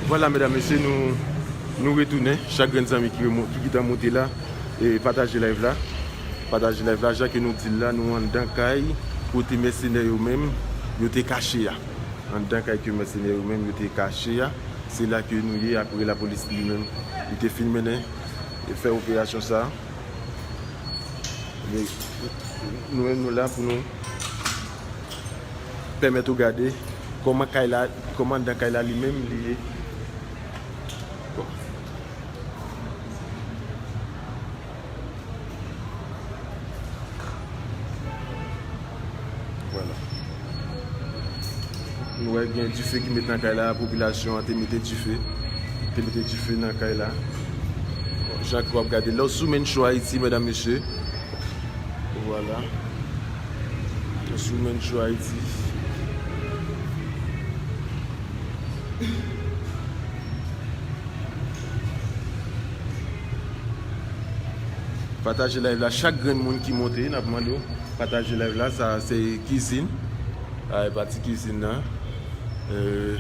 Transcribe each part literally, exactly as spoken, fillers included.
Vwala, medam, mesye, nou, nou retounen. Chak grenn zanmi ki remo-, ki gentan monte la, e pataje live la. Pataje live la, jan ke nou di l la, nou anndan kay kote mèsenè yo menm, yo te kache a. Anndan kay ke mèsenè yo menm yo te kache a, se la ke nou ye apre lapolis li menm, li te fin mennen e fè operasyon sa. Men, nou menm nou la pou nou pèmèt ou gade kòman kay la, kòman anndan kay la li menm li ye. Bon. Vwala. Nou wè gen dife ki met nan kay la, popilasyon an te mete dife. Te mete dife nan kay la. Jan ke w ap gade, lè w sou Menchou Ayiti, medam, mesye. Vwala. Lè w sou Menchou Ayiti. Pataje live la, chak grenn moun ki monte, n ap mande w pataje live la, sa se kizin. Ay, pati kizin nan. Euh.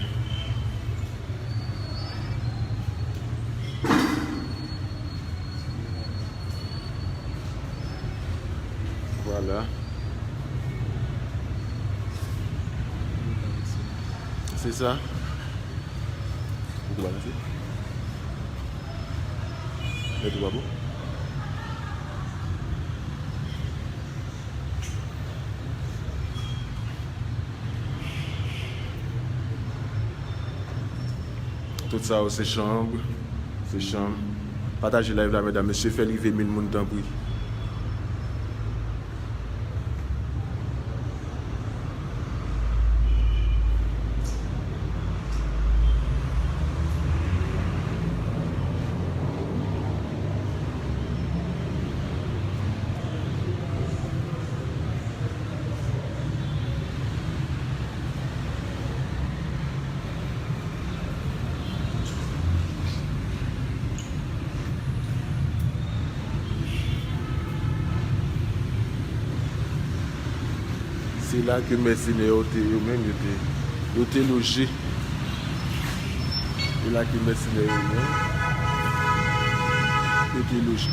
Vwala. Se sa. Ou kou balanse. Mete w pa bon. Tout sa yo se chanm, se chanm. Pataje live la, medam, mesye, fè l rive mil moun, tanpri. Se la ke mèsenè yo te, yo menm, yo te, yo te loje. Se la ke mèsenè yo menm, yo te loje.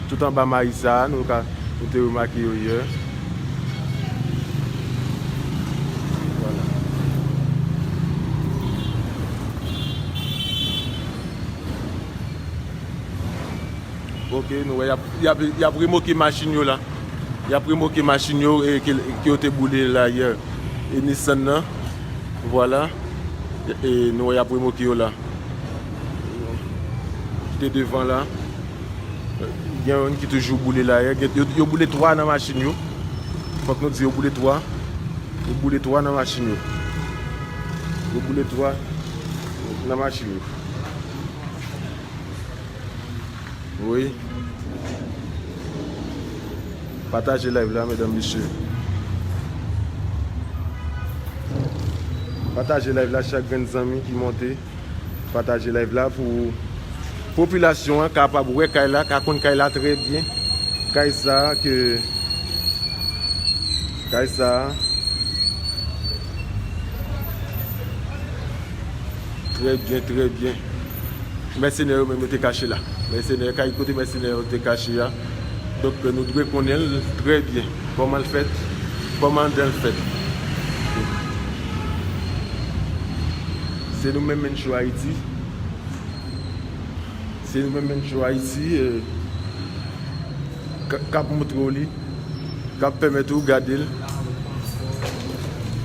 Tout anba mayi sa a, nou ka, nou te remake yo yè. Vwala. Ok, nou wè, y ap, y ap, y ap remoke machin yo la. Y ap remoke machin yo, e, ke, ke yo te boule la yè. E Nissan nan, vwala. E nou wè, y ap remoke yo la. Ki te devan la. Gen youn ki toujou boule la yè. Gen, yo, yo boule twa nan machin yo. Fòk nou di yo boule twa. Yo boule twa nan machin yo. Yo boule twa nan machin yo. Wi. Pataje live la, medam, mesye. Pataje live la, chak grenn zanmi ki monte. Pataje live la pou popilasyon an kapab wè kay la, ka konn kay la trè byen. Kay sa a ke, kay sa a. Trè byen, trè byen. Mèsenè yo menm yo te kache la. Mèsenè, kay kote mèsenè yo te kache a. Donk, nou dwe konnen l trè byen. Kòman l fèt, kòman anndan l fèt. Se nou menm Menchou Ayiti. Se nou menm Menchou Ayiti, eh, k-, k ap montre w li. K ap pèmèt ou gade l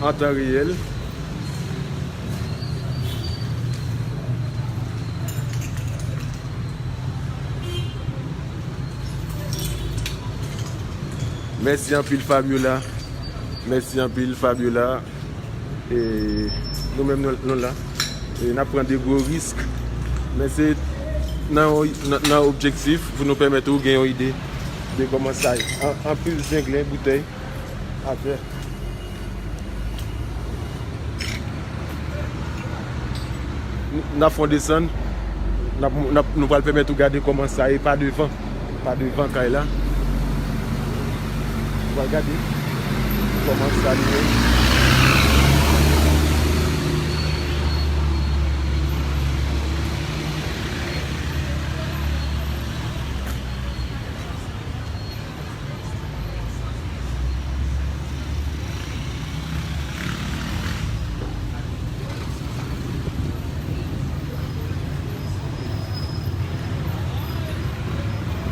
an tan reyèl. Mèsi anpil, Fabiola. Mèsi anpil, Fabiola. E nou menm nou, nou la. E n ap pran de gwo risk. Men se nan, nan, nan objektif pou nou pèmèt ou gen yon ide de kòman sa ye. An, anpil zenglen boutèy. Atè. N ap fè yon desann. N ap, n ap, nou pral pèmèt ou gade kòman sa ye pa devan. Pa devan kay la. Ou pral gade kòman sa li ye.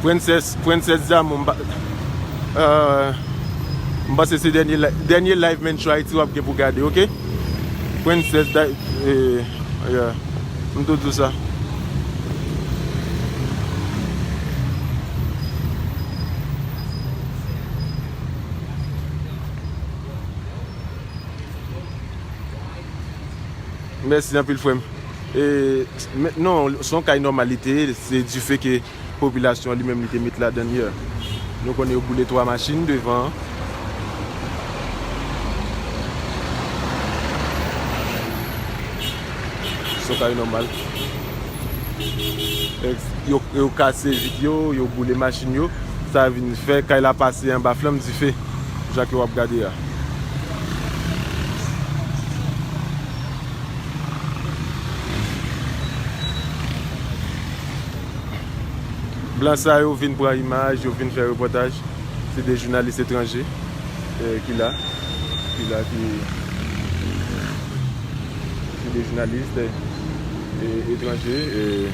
Princess, Princess Zamon, m pa, euh, m panse se dènye li-, dènye live Mencho Haiti w ap gen pou gade, oke? Princess, da-, eh, yeah. M tou di w sa. Mèsi anpil, frè m. E, men, non, se yon kay nòmal li te ye, se dife ke popilasyon an li menm li te met ladan l, yeah. Nou konnen yo boule twa machin devan an. Se yon kay nòmal. Yo, yo kase vit yo, yo boule machin yo. Sa vin fè kay la pase anba flanm dife. Jan ke w ap gade a. Blan sa yo vin pran imaj, yo vin fè repòtaj. Se de jounalis etranje, eh, ki la, ki la, ki, se de jounalis, eh, etranje, eh,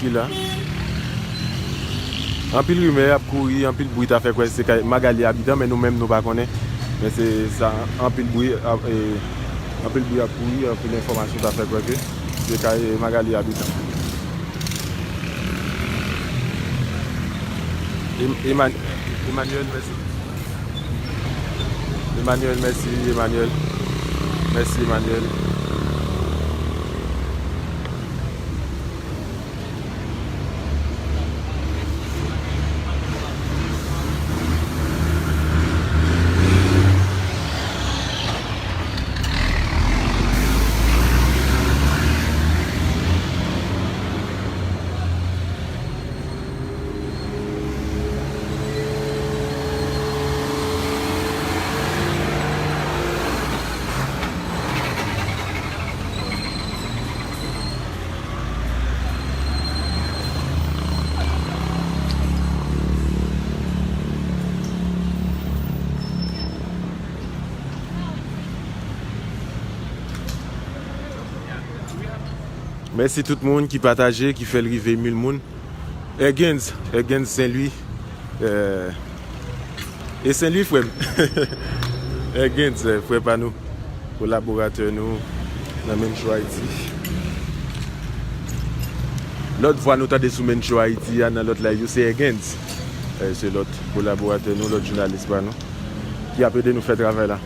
ki la. Anpil rimè ap kouri, anpil bri ta fè kwè se kay Magalie Habitant, men nou menm nou pa konnen. Men se sa, anpil bri ap, eh, anpil bri ap kouri, anpil enfòmasyon ta fè kwè ke se kay Magalie Habitant. Em-, Eman-, Emmanuel, mèsi. Emmanuel, mèsi, Emmanuel. Mèsi, Emmanuel. Mèsi tout moun ki pataje, ki fè l rive mil moun. Ergens, Ergens Senlwi. Eh, e Senlwi, frè m. Ergens, eh, frè pa nou. Kolaboratè nou nan Mencho Haiti. Lòt vwa nou tande sou Mencho Haiti a nan lòt live yo, se Ergens. Eh, se lòt kolaboratè nou, lòt jounalis pa nou, ki ap ede nou fè travay la.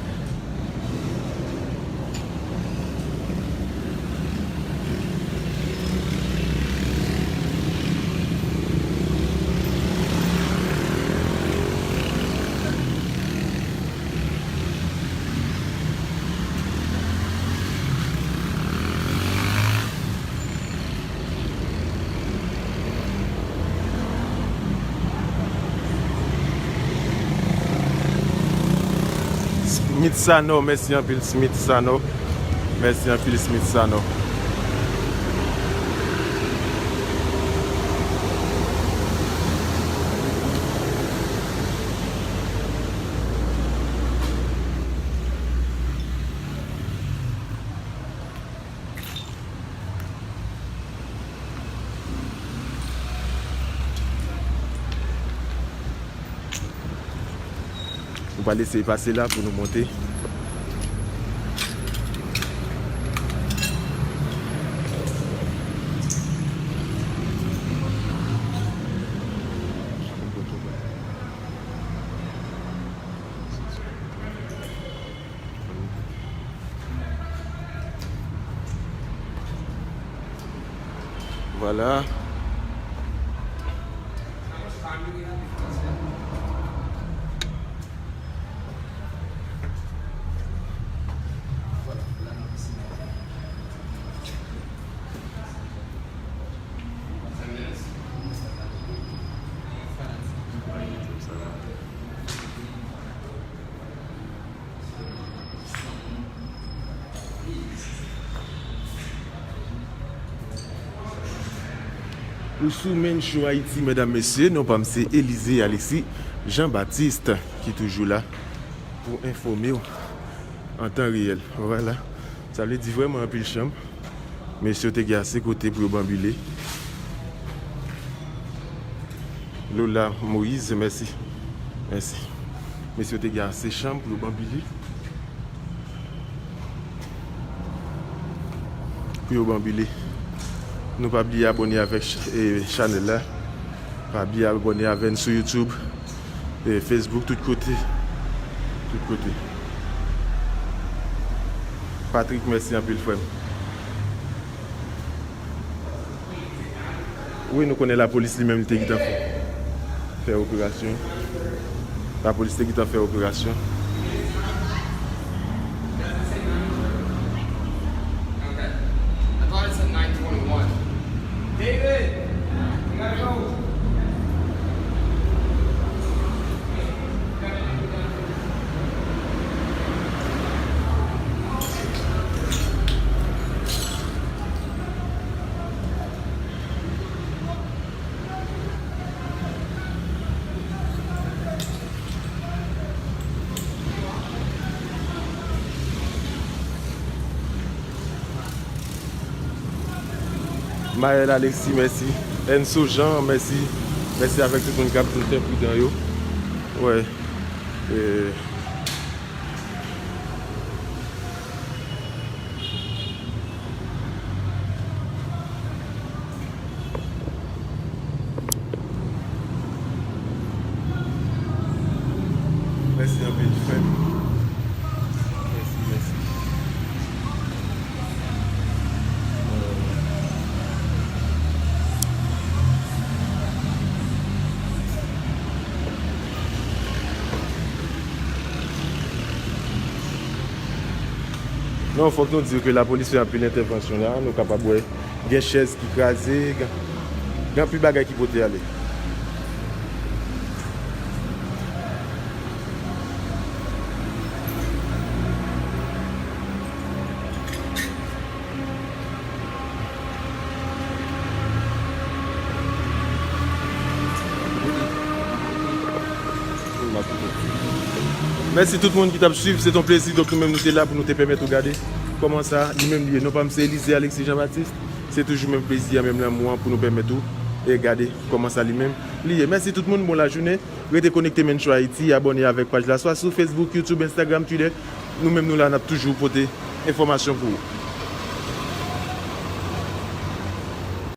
Smith Sanon, mèsi anpil Smith Sanon. Mèsi anpil Smith Sanon. Nou pral eseye pase la pou nou monte. Vwala. Ou sou Men Show Haïti, medam, mesye, non pa m se Elysée Alexis Jean Baptiste ki toujou la pou enfòme w an tan reyèl. Vwala. Sa vle di vrèman anpil chanm. Mesye yo te gen ase kote pou yo banbile. Lola Moïse, mèsi. Mèsi. Mesye yo te gen ase chanm pou yo banbile. Pou yo banbile. Nou pa bliye abòne avèk ch-, e, chanèl la. Pa bliye abòne avè n sou YouTube, e, Facebook, tout kote. Tout kote. Patrick, mèsi anpil, frè m. Wi, nou konnen lapolis li menm li te gentan fè, fè operasyon. Lapolis te gentan fè operasyon. Maël Alexis, mèsi. Enso Jean, mèsi. Mèsi avèk tout moun k ap di n fè pridan yo. Wè. E, Mèsi anpil, frè m. Mèsi, mèsi. Non, fòk nou di ke lapolis fè anpil entèvansyon la, nou kapab wè gen chèz ki kraze, gen, gen anpil bagay ki pote ale. Mèsi tout moun ki t ap swiv, se t on plezi. Donk nou menm nou te la pou nou te pèmèt ou gade kòman sa li menm li ye. Non pa m se Elysée Alexis Jean Baptiste. Se toujou menm plezi a, menm lanmou an pou nou pèmèt ou e gade kòman sa li menm li ye. Mèsi tout moun, bon lajounen. Rete konekte Men Show Haïti, abòne avèk paj la, swa sou Facebook, YouTube, Instagram, Twitter. Nou menm nou la, n ap toujou pote enfòmasyon pou ou.